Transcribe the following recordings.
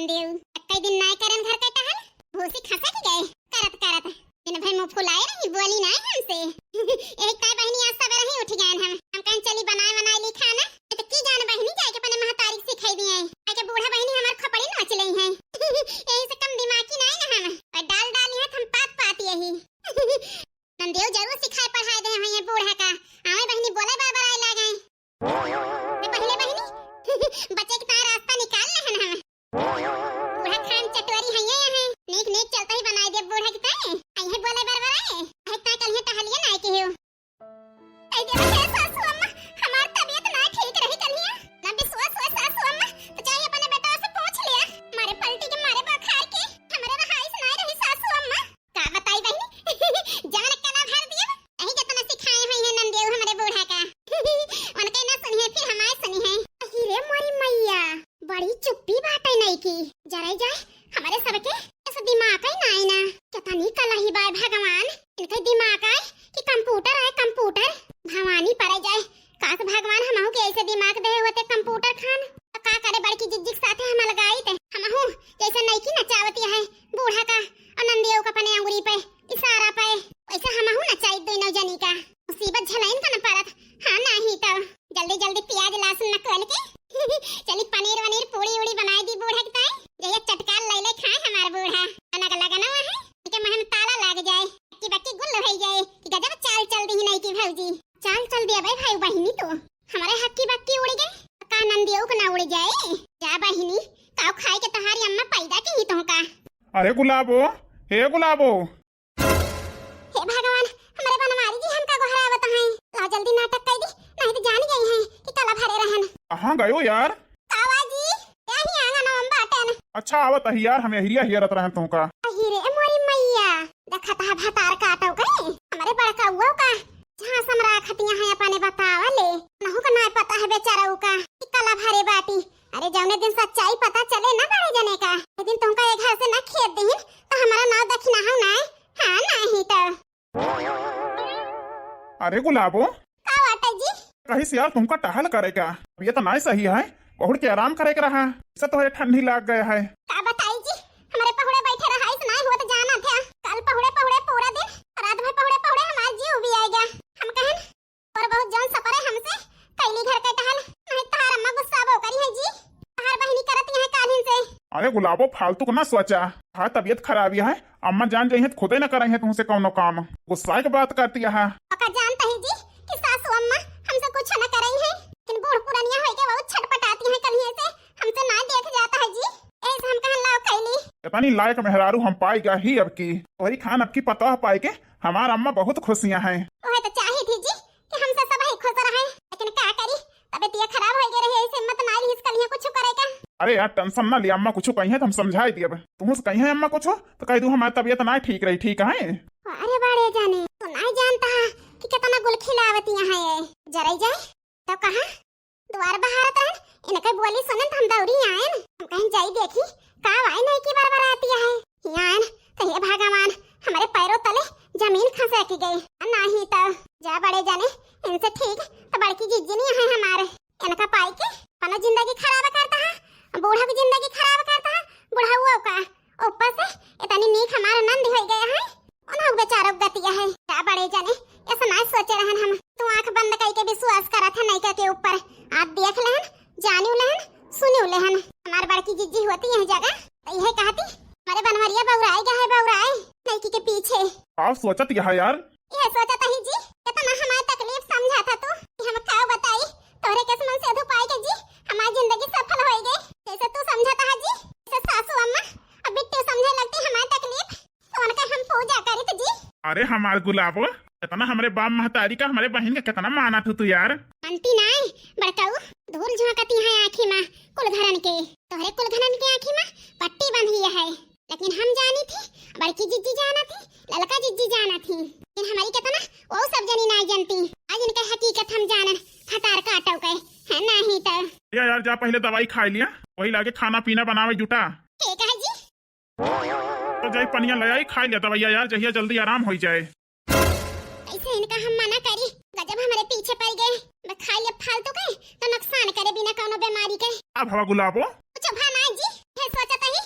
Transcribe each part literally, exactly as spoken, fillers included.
देव, कई दिन नाय करन घर के टहल, भूसी खसक गए। करत करत दिन भर मुंह फुलाए रही, बोली नाय हमसे। यही ताय बहिनी आज सबेरे ही उठ गए हम। हम कहेन चली बनाए बनाए ली खाना। ए तो की जान बहिनी जाए के अपने महतारी के सिखाई दिए। आके बूढ़ा बहिनी हमार खोपड़ी नोच लेई है। यही से कम दिमागी नाय ना हम। और डाल डाली है हम पात पात यही। नंदेव जरूर सिखाए पढ़ाए दे हैं ये बूढ़ा का। आवे बहिनी बोले बरबराए लागे। ए पहिले बहिनी, बचे के ताय रास्ता निकाल लेहन हम। बूढ़ा खान चटोरी है ये है। नीक नीक चलता ही बनाए दे बूढ़ा की ताय। आई है बोले बरबराए। आई ताय कल ही टहलिए ना के हो। आई दे हे सासू अम्मा, हमार तबीयत ना ठीक रही कल ही। ना विश्वास हुआ सासू अम्मा, तो जाई अपने बेटा से पूछ लिया। मारे पलटी के मारे बखार के, हमारे रहाइश ना रही सासू अम्मा। का बताई बहिनी, जान के ना भर दिए। यही जतना सिखाए हुई है नंदेव हमरे बूढ़ा का। उनके ना सुनी है, फिर हमारे सुनी है। अही रे मोरी मैया, बड़ी चुप्पी बाटे नहीं की। जरे जाए, हमारे सबके ऐसा दिमाग ही ना आए ना। कितनी कलही बाय भगवान, इनके दिमाग आए कि कंप्यूटर आए, कंप्यूटर। भवानी परे जाए, काश भगवान हमहू के ऐसे दिमाग दे होते कंप्यूटर खान। तो का करे, बड़की जिज्जी के साथे हम अलगाई ते, हमहू जैसे नईकी नचावती है बूढ़ा का और नंदियो का अपने अंगुरी पे इशारा पे, वैसे हमहू नचाई दोनों जनी का। मुसीबत झेलाइन का न परत। हाँ नाही तो जल्दी जल्दी प्याज लहसुन नकोल के चली पनीर वनीर पूड़ी उड़ी बनाई दी बूढ़ा के ताई। जया चटकार ले ले खाए हमार बूढ़ा। अनक लगना है कि महम ताला लाग जाए, कि बक्की गुल हो जाए कि गजब चाल चल दी नहीं की भौजी। चाल चल दिया भाई, भाई बहिनी तो। हमारे हक्की बक्की उड़ गए, का नंदियो को ना उड़ जाए? जा बहिनी, काऊ खाए के तहारी अम्मा पैदा की ही तो का। अरे गुलाबो, हे गुलाबो। हे भगवान, हमारे बनवारी जी हमका गोहरावत हैं। ला जल्दी नाटक कर दी, नहीं तो जान गई हैं कि कला भरे रहन। कहाँ गयो यार? कावा जी, यही आंगन में बाटन। अच्छा आवत ही यार, हम यहिरिया हियरत रहन तुमका। अही रे मोरी मैया, देखत है भतार काटो गए। हमारे बड़का उओ का झांस में राखतिया है अपने बतावा ले। नहु का ना पता है बेचारा का कि कला भरे बाटी। अरे जौने दिन सच्चाई पता चले ना बड़े जने का, ये दिन तुमका ये घर से ना खेद दीन तो हमारा नाव दखिना हो ना। हाँ नहीं तो। अरे गुलाबो। का बाटे जी? कहीं से यार तुमका टहल करे का? अब ये तो नाय सही है, बहुत के आराम करे के रहा। इसे तो ये ठंडी लाग गया है। का बताई जी, हमारे पहुड़े बैठे रहा, इस नाय हुआ तो जाना था। कल पहुड़े पहुड़े पूरा दिन, रात भर पहुड़े पहुड़े हमार जी उबी आएगा। हम कहन और बहुत जौन सपरे हमसे कैली घर के टहल, नहीं तहार अम्मा गुस्सा बो करी है जी। तहार बहिनी करत यहाँ कालिन से। अरे गुलाबो, फालतू को ना सोचा। हाँ, तबीयत खराबी है, अम्मा जान जाई है तो खुदे ना करई है तुमसे कौनो काम। गुस्सा के बात करती है। ओका जानता है जी कि सासू अम्मा हमसे कुछ ना करई है, लेकिन बूढ़ पुरनिया होई के बहुत छटपटाती है कलिए से, हमसे ना देख जाता है जी। ऐसे हम कहन लाओ कैली। इतनी लायक मेहरारू हम पाई गया ही अब की। तोहरी खान अब की पतोह पाई के हमार अम्मा बहुत खुशियाँ हैं। वह तो चाही थी जी कि हमसे सब ही खुश रहे, लेकिन का करी, तबीयत ये खराब हो गई रही, ऐसे हिम्मत ना रही इसका लिए कुछ करे का। अरे यार, टेंशन ना लिया, अम्मा कुछ कही है तो हम समझाई दिए। तुमसे कही है अम्मा कुछ तो कह दू हमारी तबीयत ना ठीक रही, ठीक है? अरे बड़े जाने, तू ना जानता है कि कितना गुल खिलावती यहाँ है। जराई जाए तो कहा द्वार बहारत रहन, इनके बोली सुनन त हम दौरी आयन। हम कहेन जाई देखी का वाई नहीं की बरबराती है। हियाँ आयन त हे भगवान, हमारे पैरों तले जमीन खसक गई। नाही त जा बड़े जाने, इनसे ठीक त बड़की जिज्जी नहीं है हमारे। इनका पाई के अपना जिंदगी खराब करता है, बूढ़ा की जिंदगी खराब करता है, बुढ़ाऊ का। ऊपर से इतनी नीक हमार नंद हो गया है, उन्हों बेचारों गतिया है। का बड़े जाने, ऐसा ना सोचे रहन हम। तू आंख बंद करके विश्वास करत है नैका के ऊपर। आप देख लेहन, जानियो लेहन, सुनियो लेहन। हमार बड़की जिज्जी होती है जगह, तो यह कहती, हमारे बनवरिया बौराए गया है, बौराए, नैकी के पीछे। आप सोचत यह यार? यह सोचत ही जी, इतना हमारी तकलीफ समझा था तू, कि हम का बताई, तोरे किस्मत से धुपाई के जी, हमारी जिंदगी सफल हो गई। जैसे तू समझता है जी, जैसे सासू अम्मा अब बिट्टू समझे लगती हमारी तकलीफ, तो उनका हम पूजा करित जी। अरे हमार गुलाबो, इतना हमरे बाप महतारी का, हमरे बहिन का कितना माना थू तू यार। मानती नाय, बड़काऊ, धूल झोंकती है आँखी मा कुल घरन के। तोहरे कुल घरन के आँखी मा पट्टी बंधी है, लेकिन हम जानी थी, बड़की जिज्जी जाना थी, ललका जिज्जी जाना थी, लेकिन हमारी कितना वो सब जनी नाय जानती। आज इनका हकीकत हम जानन, फटार काटो के, है नाही तो। या यार, जा पहले दवाई खाई लिया, वही लागे खाना पीना बनावे जुटा। ठीक है जी। तो जाई पनिया ले आई, खाई लिया दवाइया यार, जहिया जल्दी आराम हो जाए। कैसे इनका हम मना करी, गजब हमारे पीछे पड़ गए। मैं खाई लिया फालतू के, तो नुकसान करे बिना कौनो बीमारी के। अब हवा गुलाबो। कुछ भा ना जी, ये सोचत ही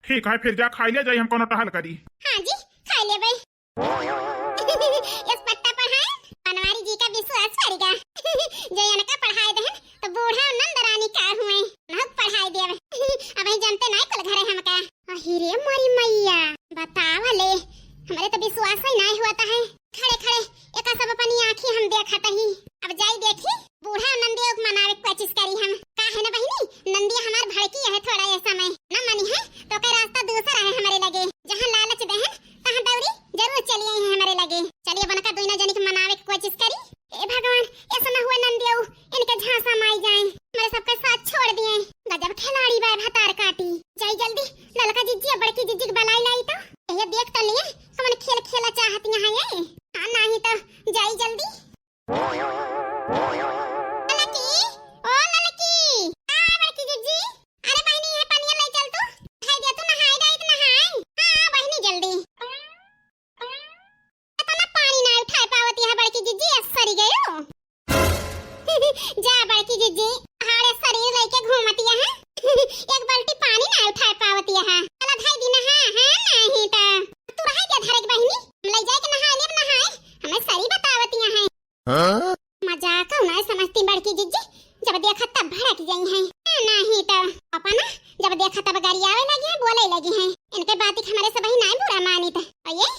ठीक है, फिर जा खाई ले जाई, हम कौनो टहल करी। हाँ जी, खाई लेबे। इस पट्टा पढ़ाए बनवारी जी का विश्वास परिगा। जो इनका पढ़ाए देहन तो बूढ़ा नंद रानी का हुए। बहुत पढ़ाई देवे। अब ही जानते नाई कुल घरे हमका। अहि रे मोरी मैया, बतावा ले, हमरे तो विश्वास ही नाई हुआ है। खड़े खड़े एका सब अपनी आँखी हम देखत ही। अब जाई देखी, बूढ़ा नंदिया के मनावे के कोशिश करी हम। का है ना बहिनी, नंदिया हमार भड़की है थोड़ा ये समय। न मनी है तो के रास्ता दूसरा है हमरे लगे। जहाँ लालच देहन, तहाँ दौरी जरूर चली आई है हमरे लगे। चलिए बनका दुइनो जनी के मनावे के कोशिश करी। ए भगवान, ऐसा ना हुए नंदिया इनके झांसा में आई जाए, हमरे सबके साथ छोड़ दिए। गजब खिलाड़ी बा भतार काटी। जाई जल्दी, ललका जिज्जी और बड़की जिज्जी के बलाई लाई तो। ये देख तो लिए, कौन खेल खेला चाहती हैं ये। हाँ, नहीं तो जाई जल्दी। ललकी, ओ ललकी, आ बड़की जिज्जी। अरे बहिनी, ये पनिया ले चल तू। नहाई दे तू, नहाई दे, नहाई। हाँ, बहिनी जल्दी। इतना पानी ना उठाए पावत यहाँ बड़की जिज्जी, असरी गयो। जा बड़की जिज्जी, हाड़े शरीर लेके घूमत यहाँ। एक बाल्टी पानी ना उठाए पावत यहाँ। चला धाई दी नहा, हाँ, नहीं तो। तू रह जा धरे के बहिनी, हम ले जाए के नहा लेब, नहाए। हमें सरी बतावत यहाँ। हाँ? मजाक ना समझती बड़की जिज्जी, जब देखा तब भड़क गई हैं। हाँ, नहीं तो। अपना जब देखा तब गरियावे लगी हैं, बोले लगी हैं। इनके बात के हमरे सब ही नाई बुरा मानित। और ये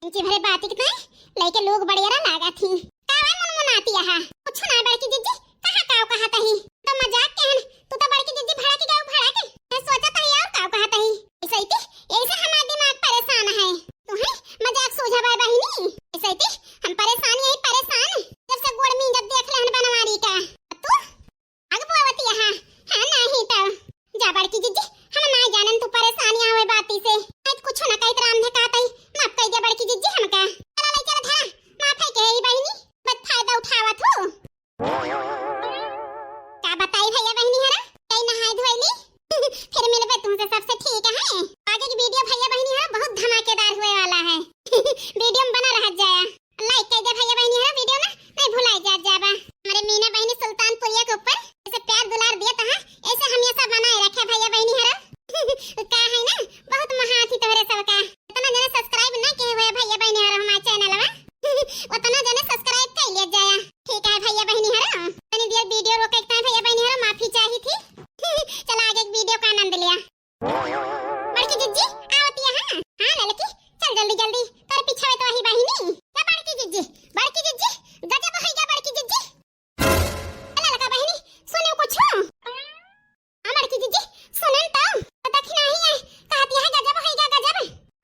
इंची भरे बात के ताई लइके लोग बड़ेरा लागा थी। का वे मुनमुनाती आहा? कुछ ना बड़की जिज्जी, कहा काव कहा तही? तो मजाक कहन, तू तो बड़की जिज्जी भड़क गयो, भड़क। मैं सोचा तही और काव कहा तही। ऐसे ही के, ऐसे हमार दिमाग परेशान है। तू है मजाक सूझा बा बहिनी। ऐसे ही के, हम परेशान यही परेशान। जब से गोड़ में जब देख लेहन बनवारी का। तू आग बोवत यहाँ, हाँ, नहीं तो। जा बड़की जिज्जी, हम ना जानन तू परेशानी आवे बाती से। आज कुछ ना कहित राम ने कहत ही, माफ कर दे बड़की जिज्जी हमका। चला ले चला धरा, माफ है के ही बहिनी, बस फायदा उठावत हो। का बताई भैया बहिनी हरा, कई नहाए धोए ली। फिर मिलबे तुमसे, सबसे ठीक है। आगे की वीडियो भैया बहिनी हरा बहुत धमाकेदार हुए वाला है। वीडियो में बना रह जाया। Like कर दे भैया बहिनी हरा, वीडियो ना नहीं भुलाई जात जाबा। हमरे मीना बहिनी सुल्तानपुरिया के ऊपर ऐसे प्यार दुलार दिया तहा, ऐसे हमेशा बनाए रखे भैया बहिनी हरा। का है ना, बहुत महान थी तोहरे सबका। इतना जने subscribe ना किए हुए भैया बहिनी हरा हमारे channel में, उतना जने subscribe कर लिया जाया। ठीक है भैया बहिनी हरा, तनी देर वीडियो रोके के time भैया बहिनी हरा माफी चाही थी। चला आगे एक वीडियो का आनंद लिया। बड़की जिज्जी, आवती है, हाँ? हाँ, ललकी, चल जल्दी, जल्दी, तोर पीछे तो वही बहिनी। ए बड़की जिज्जी, बड़की जिज्जी, गजब होइगा बड़की जिज्जी। ए ललका बहिनी, सुनियो कुछ? हाँ, बड़की जिज्जी, सुनन तो, तो दखिना ही है, कहती है गजब होइगा, गजब।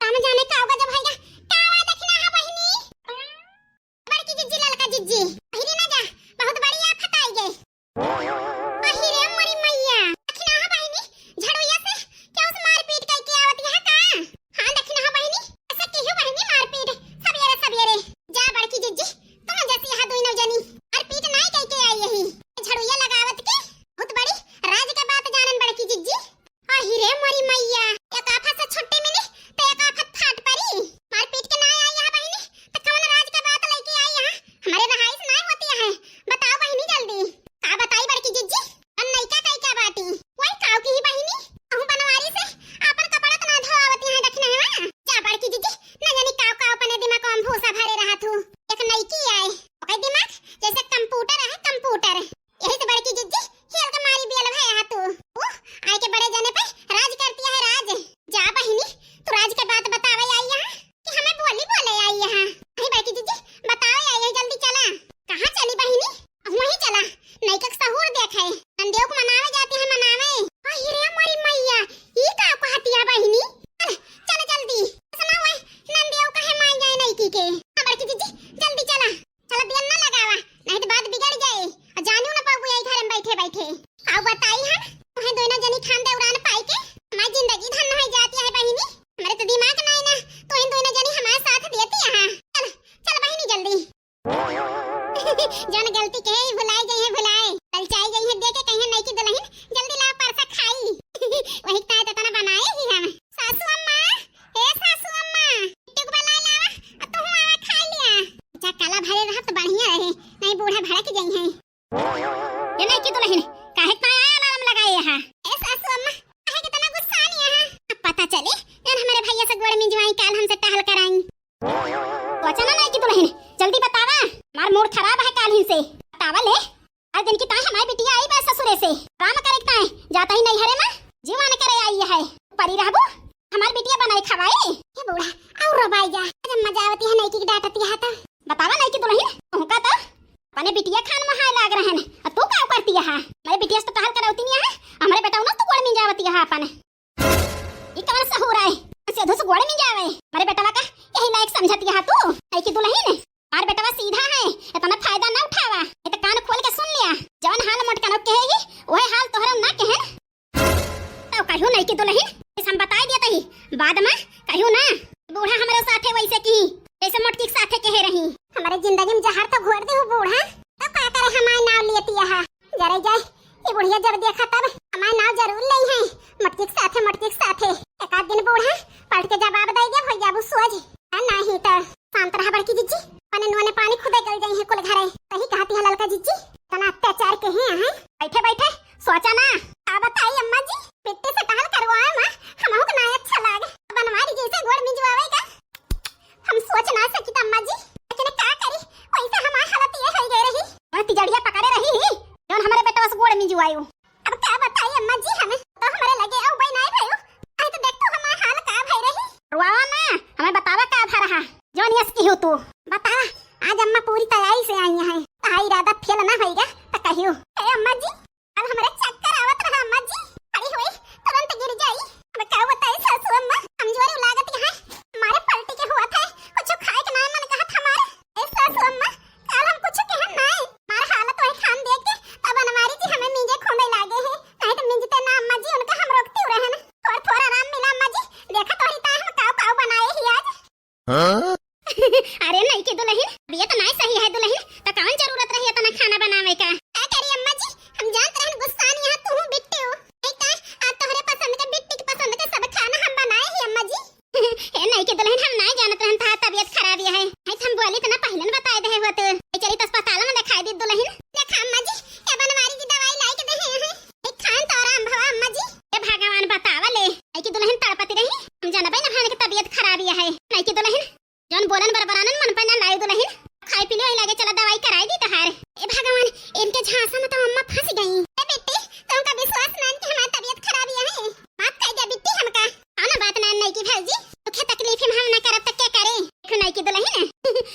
हम जाने का गजब होइगा, का दखिना है बहिनी? बड़की जिज्जी, ललका जिज्जी, पहिरी ना जा, बहुत बड़ी आफत आई गई। अहि रे मोरी मैया, दखिना हो बहिनी, झड़ुइया से केहू से मारपीट कइके आवत यहाँ का? हाँ, दखिना हो बहिनी, ऐसे केहू बहिनी मारपीट, सबेरे सबेरे। जा बड़की जिज्जी, तुम जैसी यहाँ दुइनो जनी मारपीट नाई कइके आई यही। झड़ुइया लगावत के बहुत बड़ी राज के बात जानन बड़की जिज्जी। अहि रे मोरी मैया, एक आफत से छुट्टी मिली, तो एक आफत फाट पड़ी। मारपीट के ना आई यहाँ बहिनी, तो कौन राज के बात लेके आई यहाँ? हमारे रहाइश ना होती है। बताओ बहिनी जल्दी। का बताई बड़की जिज्जी? हम नइका कई क्या बाटी? वही काव की ही बहिनी, कहूँ बनवारी से आपन कपड़ा तो ना धोआवत यहाँ दखिना है वहाँ। जा बड़की जिज्जी, ना जानी काव काव अपने दिमाग में भूसा भरे रहा तू। एक नइकी आए, ओकर दिमाग जैसे computer है, computer। यही से बड़की जिज्जी, हियल के मारी बियल भया हा तू। ऊ, आए के बड़े जने पे राज करती है, राज। जा बहिनी, तू राज के बात बतावे आई यहाँ कि हमें बोली बोले आई यहाँ? नहीं बड़की जिज्जी, बतावे आई है, जल्दी चला। कहाँ चली बहिनी? वहीं चला, नइका के सहूर देखे। नंदियो को मनावे जाती है, मनावे। अहि रे मोरी मैया, ई का कहती है बहिनी? चल, चल जल्दी। सुना हुए, नंदियो कहे मान जाए नइकी के। हाँ बड़की जिज्जी, जल्दी चला। चला दिया ना लगावा, नहीं तो बात बिगड़ जाए और जानियो ना पाऊ यही घर में बैठे बैठे। आओ बताई हम, तुम्हें दोनों जनी खान दे उड़ान पाई के हमारी जिंदगी धन्य हो जाती है बहिनी। हमारे तो दिमाग ना है ना, तो इन दोनों जनी हमारे साथ देती है। चल, चल बहिनी जल्दी। जौन गलती के ही भुलाई गई है भुलाए, ललचाई गई है देखे कहीं नइकी दुल्हन, जल्दी लावा परसा खाई। वही ताय तो तना बनाए ही हम। सासू अम्मा, ए सासू अम्मा, बिट्टू को बुला लावा, और तू आवा खा लिया। जा काला भरे रहा तो बढ़िया रहे, नहीं बूढ़ा भड़क गई है। ये नइकी दुल्हन, काहे इतना आया अलार्म लगाए यहाँ? ए सासू अम्मा, काहे कितना गुस्सा नहीं है? अब पता चल काल हमसे टहल कराई। सोचा ना, नई की दुलहिन, जल्दी बतावा, हमार मूड खराब है काल ही से। बतावा ले, आज दिन की ताई हमारी बिटिया आई बा ससुरे से, आराम करे के ताई, जाता ही नैहरे मा, जीवान करे आई है। परी रहबू, हमार बिटिया बनाई खवाई। हे बूढ़ा, और रोबाई जा, जब मजा आवती है नई की डांटती है तो। बतावा नई की दुलहिन, तुमका तो अपने बिटिया खान मोहाय लाग रहन, अ तू का करती है? हमारे बिटिया से तो टहल करौती नहीं है, हमारे बेटा उनस तो गोड़ मिंजावती है अपन। ई कवन सहूर आए? से धुस गोड़ मिंजावे। हमारे बेटवा का यही लायक समझती है तू? नई की दुलहिन, हमार बेटवा सीधा है, इतना फायदा ना उठावा। ये तो कान खोल के सुन लिया, जवन हाल मोटकनो के है, वही हाल तोहरा ना कहे। तो कहियो नई की दुलहिन, इस हम बताई दिया तही, बाद मा कहियो ना। बूढ़ा हमारे साथे वैसे की, जैसे मोटकी के साथे कहे रही। हमारे जिंदगी मा जहर तो घोर दे हो बूढ़ा, तो का करे हमारे नाव लेती है। जरे जाए, ये बुढ़िया जब देखा तब हमारे नाव जरूर ले है, मोटकी के साथे, मोटकी के साथे। एक आध दिन बूढ़ा पलट के जवाब दे दे, हो जाबू सोझ। आ, नहीं तो शांत रहा बड़की जिज्जी, पने नुआ ने पानी खुदे गल जाई है कुल घरे। सही कहती है ललका जिज्जी, तना अत्याचार के हैं, हैं? बैठे बैठे सोचा ना। का बताई अम्मा जी, बिट्टी से टहल करवाए मा हमहू के ना अच्छा लागे। बनवारी जैसे गोड़ मिंजवावे का हम सोच ना सकी अम्मा जी, लेकिन का करी, वैसे हमार हालत ये हो गई रही। वह तिजड़िया पकड़े रही ही, जौन हमारे बेटवा से गोड़ मिंजवायु। अब का बताई अम्मा जी, हमें तो हमारे लगे अउबे नाई भयो। आई तो देख तू हमार हाल का भई रही। रोआवा ना, हमें बतावा का भा रहा, जौन यस की हो तू। बतावा, आज अम्मा पूरी तैयारी से आई है, ताई इरादा फेल ना होइगा तो कहियो। ए अम्मा जी, कल हमरे चक्कर आवत रहा अम्मा जी, खड़ी हुई, तुरंत गिर जाई। अब का बताई सासू अम्मा, कमजोरी लागत है, मारे पलटी के हुआ थे, कुछ खाए के ना मन कहत हमारे। ए सासू अम्मा, काल हम कुछ कहन नाई, मार हालत वही खान देख के तब बनवारी जी हमें मिंजे खोंदे लागे है, नहीं तो मिंजते ना अम्मा जी, उनका हम रोकती रहन। थोड़ा थोड़ा आराम मिला अम्मा जी, देखा तोहरी ताई हम काव काव बनाए ही आज। हाँ? अरे नई की दुलहिन, अब ये तो नाई सही है दुलहिन, तो कौन जरूरत रही इतना खाना बनावे का? का करी अम्मा जी, हम जानत रहन गुस्सान यहाँ तू हूँ बिट्टी हो। एक का आज तोहरे पसंद के, बिट्टी के पसंद के सब खाना हम बनाए ही अम्मा जी। ए नई की दुलहिन, हम नाई जानत रहन था तबीयत खराब ये है। नहीं तो हम बोली तो ना पहले न बताए दे होत। ए चली तो अस्पताल मा दिखाई दी दुलहिन। देखा अम्मा जी, ये बनवारी जी दवाई लाई के दे हैं। एक खान तो आराम भवा अम्मा जी। ए भगवान बतावा ले, नई की दुलहिन तड़पती रही। हम जानबे न भान के तबीयत खराब ये है। नई की दुलहिन, जौन बोलन बरबरानन मन पे ना लायु दुलहिन। खाए पी ले वही लागे, चला दवाई कराई दी तहार। ए भगवान, इनके झांसा मा तो अम्मा फंस गई। ए बेटी, तुमका विश्वास नान कि हमार तबीयत खराब ये है। माफ कर दे बिट्टी हमका। कौनो बात ना नई की भौजी, दुखे तकलीफ मा हम ना करब त क्या करे? देखो नई की दुलहिन,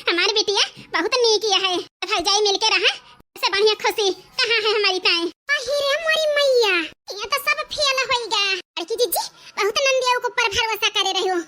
हमार बिटिया बहुत नीक ये है। भौजाई मिल के रहा, से बढ़िया खुशी कहाँ है हमारी ताई? अहि रे मोरी मैया, ये तो सब फेल होइगा। बड़की जिज्जी, बहुत नंदिया के ऊपर भरोसा करे रहो।